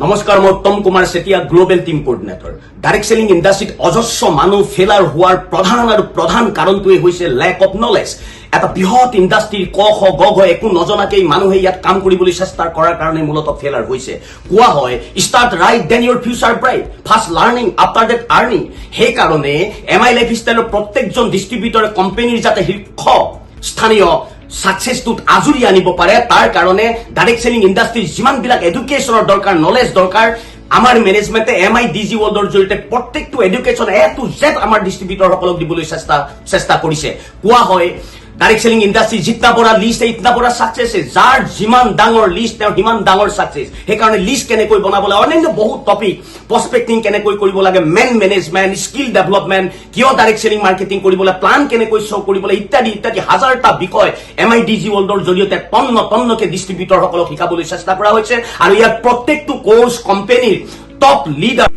নমস্কাৰ, মই Uttam Kumar Chetia, global team coordinator. Direct selling ইণ্ডাষ্ট্ৰীত অজস্ৰ মানুহ ফেইলাৰ হোৱাৰ প্ৰধান আৰু প্ৰধান কাৰণটোৱে হৈছে লেক অফ নলেজ। এটা বৃহৎ ইণ্ডাষ্ট্ৰীৰ ক খ গ ঘ একো নজনাকেই মানুহে ইয়াত কাম কৰিবলৈ চেষ্টা কৰাৰ কাৰণে মূলতঃ ফেইলাৰ হৈছে। কোৱা হয়, "Start right, then your future bright. First learning, after that earning." সেইকাৰণে এম আই লাইফ ষ্টাইলৰ প্ৰত্যেকজন ডিষ্ট্ৰিবিউটৰে কোম্পানীৰ যাতে শীৰ্ষ স্থানীয় ছাকচেছটোত আজুৰি আনিব পাৰে, তাৰ কাৰণে ডাইৰেক্ট চেলিং ইণ্ডাষ্ট্ৰীৰ যিমানবিলাক এডুকেশ্যনৰ দৰকাৰ, নলেজ দৰকাৰ, আমাৰ মেনেজমেণ্টে এম আই ডি জি ৱৰ্ল্ডৰ জৰিয়তে প্ৰত্যেকটো এডুকেশ্যন এ টু জেড আমাৰ ডিষ্ট্ৰিবিউটৰসকলক দিবলৈ চেষ্টা কৰিছে। কোৱা হয়, ডাইৰেক্ট চেলিং ইণ্ডাষ্ট্ৰী जितना बड़ा লিষ্ট, इतना बड़ा ছাকচেছ। যাৰ যিমান ডাঙৰ লিষ্ট, তেওঁৰ সিমান ডাঙৰ ছাকচেছ। সেইকাৰণে লিষ্ট কেনেকৈ বনাব লাগে, অন্যান্য বহুত টপিক, প্ৰস্পেক্টিং কেনেকৈ কৰিব লাগে, মেন মেনেজমেণ্ট, স্কিল ডেভেলপমেণ্ট, কিয় ডাইৰেক্ট চেলিং মাৰ্কেটিং কৰিব লাগে, প্লান কেনেকৈ শ্ব' কৰিব লাগে, ইত্যাদি ইত্যাদি হাজাৰটা বিষয় এম আই ডি জি ৱৰ্ল্ডৰ জৰিয়তে তন্ন তন্নকে ডিষ্ট্ৰিবিউটৰসকলক শিকাবলৈ চেষ্টা কৰা হৈছে। আৰু ইয়াত প্ৰত্যেকটো কোৰ্চ কোম্পানীৰ টপ লিডাৰ